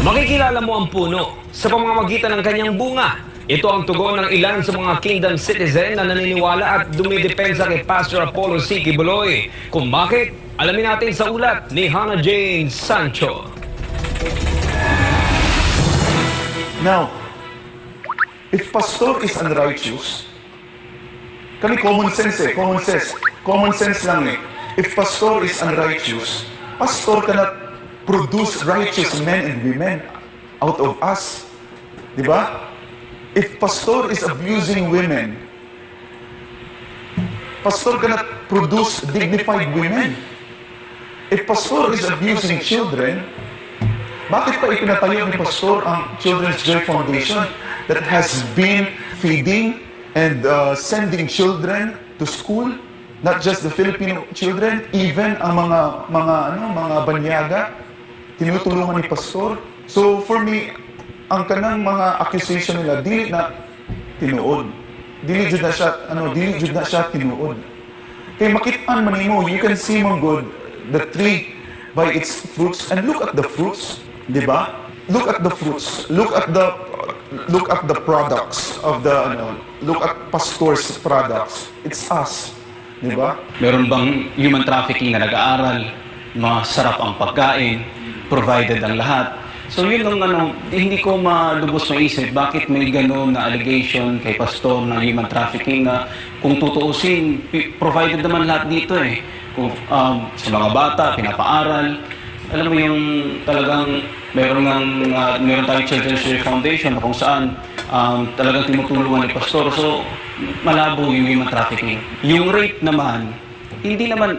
Makikilala mo ang puno sa pamamagitan ng kanyang bunga. Ito ang tugon ng ilan sa mga kingdom citizen na naniniwala at dumidepensa kay Pastor Apollo C. Quiboloy. Kung bakit, alamin natin sa ulat ni Hannah Jane Sancho. Now, if pastor is unrighteous, kani common sense eh, common sense. Common sense lang eh. If pastor is unrighteous, pastor cannot produce righteous men and women out of us. Di ba? If pastor is abusing women, pastor cannot produce dignified women. If pastor is abusing children, bakit pa ipinatayo ni Pastor ang Children's Joy Foundation that has been feeding and sending children to school? Not just the Filipino children, even ang mga ano, mga banyaga, tinutulungan ni Pastor. So for me, ang kanang mga accusation nila dili na tinuod. Dili jud na siya ano, dili jud na siya tinuod. Kay makitaan man nimo, you can see man gud the tree by its fruits and look at the fruits, di ba? Look at the fruits. Look at the products of the ano, look at pastor's products. It's us, di ba? Meron bang human trafficking na nag-aaral, masarap ang pagkain, provided ang lahat? So yun ang ano, hindi ko malubos maisip bakit may gano'n na allegation kay pastor ng human trafficking na kung tutuusin, provided naman lahat dito eh. Kung, sa mga bata, pinapaaral. Alam mo yung talagang meron tayong Children's Joy Foundation na kung saan talagang tinutulungan ni pastor. So malabo yung human trafficking. Yung rape naman, hindi naman,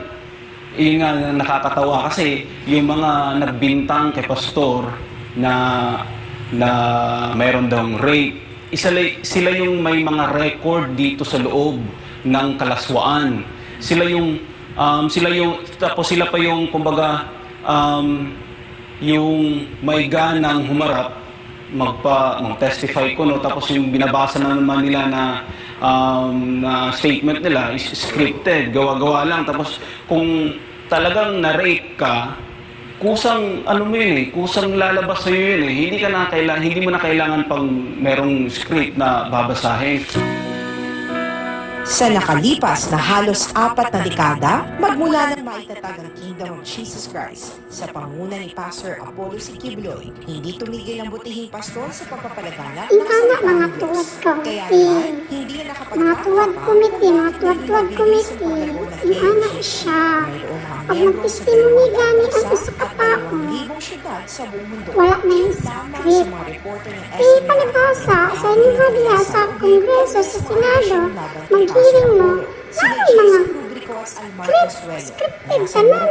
yun nga nakakatawa kasi yung mga nagbintang kay pastor na na mayroon daw rape, isa, sila yung may mga record dito sa loob ng kalaswaan. Sila yung tapos sila pa yung kumbaga yung may ganang humarap, mag-testify ko, no? Tapos yung binabasa na naman nila na statement nila is scripted, gawa-gawa lang. Tapos kung talagang na-rape ka, kusang ano mo yun eh, kusang lalabas sa'yo yun eh. Hindi mo na kailangan pang merong script na babasahin. Sa nakalipas na halos 4 na dekada, magmula nang maitatag ang Kingdom of Jesus Christ sa panguna ni Pastor Apollo C. Quiboloy, hindi tumigil ang butihing pastor sa pagpapalaganap ng Ika nga, salita mga ng Diyos. tuwad kaunti. Kaya naman, hindi na Mga nakapagtataka tuwad pa committee, kung mga bakit tuwad-tuwad naging mabilis ang committee. paglago ng Ingana KOJC. siya. Mayroong mga Pag miyembro sa mag-testimony gani ang 21 usa ka at tao, 2,000 syudad sa buong mundo. wala na yung Lamang sa script. mga reporter ng Di SM palibhasa, sa inyong diha sa Kongreso, sa Senado, mag-hearing mo, naay mga script, scripted tanan.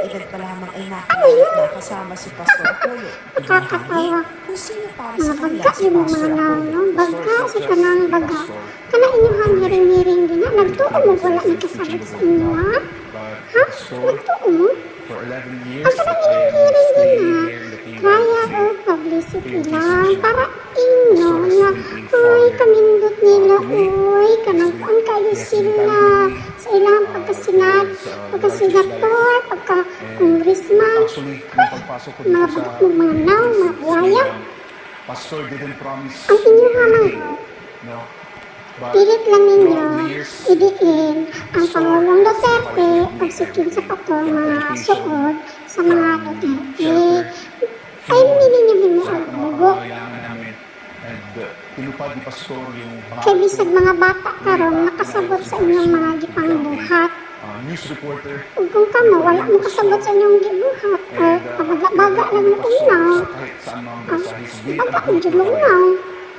Ano yun? Kasama si Pastor Apollo. Nakakatawa. Kung sino para Mga sa kanila bagka si yung mga Pastor naw, Apollo. no? Bagka sa tanang baga. Kana inyong hearing-hearing din na. Nagtuo mo wala nakasabot sa inyo, ha? Ha? Nagtuo mo? For 11 years Ang kanang inyong hearing din na, kaya o publicity lang para ingnon nga, "Uy, kamindot nila, uy, kanang kuan kayo sila sa ilang pagkasinat, pagkasenator, pagka-congressman." Actually, nung pagpasok ko Mga dito sa bagak mo mga naw, mga buhaya. Pastor didn't promise Ang inyo nga mga no? But pilit lang ninyo throughout the years, idiin ang Pangulong Duterte o si kinsa pa to mga suod sa mga Duterte. Ay, hindi ninyo himuog lahat ng mga bugo. pangangailangan namin. And tinupad ni Pastor yung Kay bisag mga bata karon nakasabot sa inyong mga gipangbuhat. News reporter. Ug kung kamo wala mo kasabot sa inyong gibuhat o And, pabaga-baga lang mo ugnaw, kahit saan mang ah, bansa, he's been a baga good jud mo provider. ugnaw.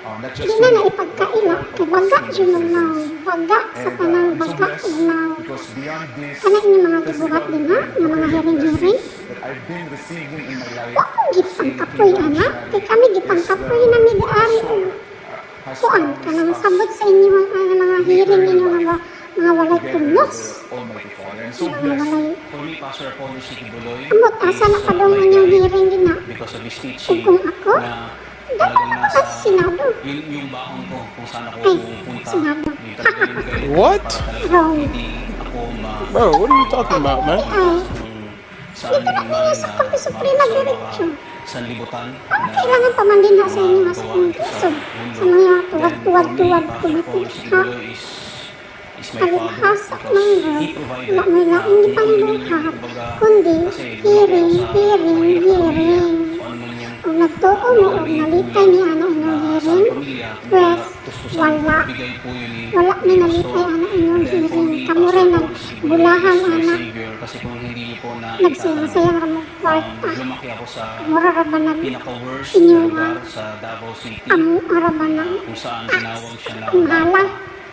Not just Di na to na me, ipagkaila but kay for baga us jud mo ugnaw. citizens. Baga sa And, tanang I'm so baga blessed ugnaw. because beyond this Kana inyong mga physical gibuhat din ha, and nga mga material hearing-hearing. blessings that I've been receiving in my life Wa ko as a gipangkapoy kingdom ana, missionary kay kami is the gipangkapoy na mi diari pastor, og has kuan promised kanang us sabot sa inyo ang mga the hearing eternal ninyo nga life mga walay together pulos. with the Almighty Father. And so Mga blessed. walay For me, Pastor Apollo C. Quiboloy Ambot asa is na padong my inyong guide hearing din na. Because of his Ug teaching kung ako, na dapat talagang ako nasa sa Senado. yun yung baon ko kung saan ako Ay, pupunta. Senado. Yung talaga yung guide ko What? para talaga Wrong. hindi ako ma Bro, what are you talking about, man? Ay, kung saan dito na man ninyo sa na Korte Suprema mapasama diretso. ka. sanlibutan. Ano kailangan pa man din ha sa inyo nga sa Kongreso? Sa mga tuwad-tuwad-tuwad komite ha? Palibhasa man bro, wala may laing gipangbuhat, kundi hearing, hearing, hearing. Ug nagtuo mo og nalipay ni ana inyong hearing, pues wala. Wala mi nalipay ana inyong hearing. Kamo rin nagbulahan ana. Kasi kung hindi niyo po na Nagsayang-sayang ra mo kwarta. Lumaki ako sa Mura ra ba nag pinaka-worst na inyo lugar nga sa Davao City amo ra ba nang kung saan tinawag siya na mahala?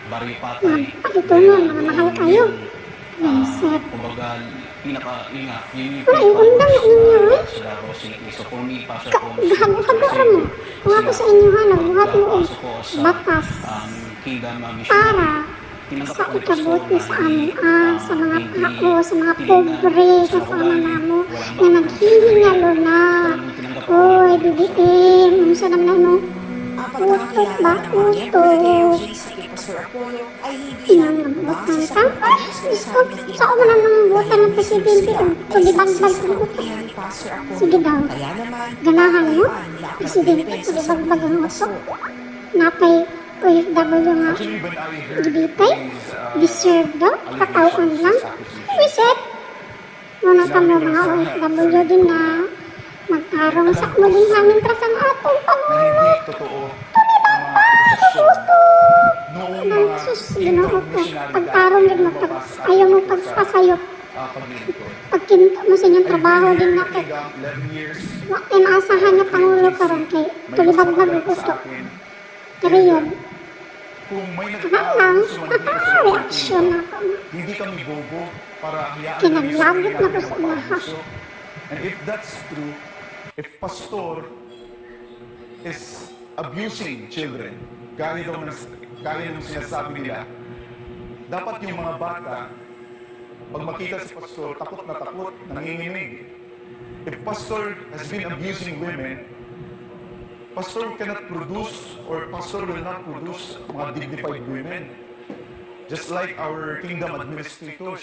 Barrio Mga Patay. palitunon, mga mahal kayo. Reset. Kumbaga, pinaka, yun nga, yun yung Wala, yung undang na inyo, eh. sa Davao City. So for me, Pastor Paul, Gago ra mo. Kung ako sa inyo ha, nagbuhat mo og Pasok ko sa, batas Kingdom Mission. para Tinanggap sa ako ni Pastor ikabuti na sa hindi, amo ah, sa mga hindi tao, sa mga tinignan pobre sa kasama ugali, namo walang na naghihingalo na. Talagang tinanggap ako Hoy, ni Pastor. BBM, unsa naman na mo? Ang Utot pagkakakilala ba? ng mga miyembro ng Utot. KOJC kay Pastor Apollo ay hindi Inang lang nabutan base sa ka? Ay, Diyos ko, sa una na nang butan ng dahil presidente sila og ay tulibagbag saksi sa ang utot. kabutihan ni Pastor Apollo. Sige daw. Kaya naman, Ganahan mo? papayuan nila ang Presidente, pagdedepensa sa tulibagbag ang butihing utot. pastor. Napay OFW nga Actually, when I heard gibitay, these, deserve daw, katawon lang. Reset! Muna ka mo mga OFW din na magtarong sa muling hamin ang atong na pangulo. hindi totoo ang mga akusasyon noong Nang mga sus, Ginoo kingdom ko, missionary pagtarong dati din mo, na pag, lumabas sa ayaw mo ating pagpasayop, paglilingkod. Pagkinto mo sa inyong I've been trabaho here din in na the kay, kingdom 11 years. wa kay maasahan nga pangulo karon kay May mas tulibagbag matagal og pa sa utok. akin. Period. Kung may Kana nagtao lang, sumandito sa loob ng reaksyon kingdom, ako. hindi kami bobo para hayaan na yung Kinalabot sarili na ko namin sa na ilaha. mapaabuso. And if that's true, if pastor is abusing children, gaya ng sinasabi nila, dapat yung mga bata, pag makita si pastor, takot na takot, nanginginig. If pastor has been abusing women, pastor cannot produce or pastor will not produce mga dignified women. Just like our kingdom administrators.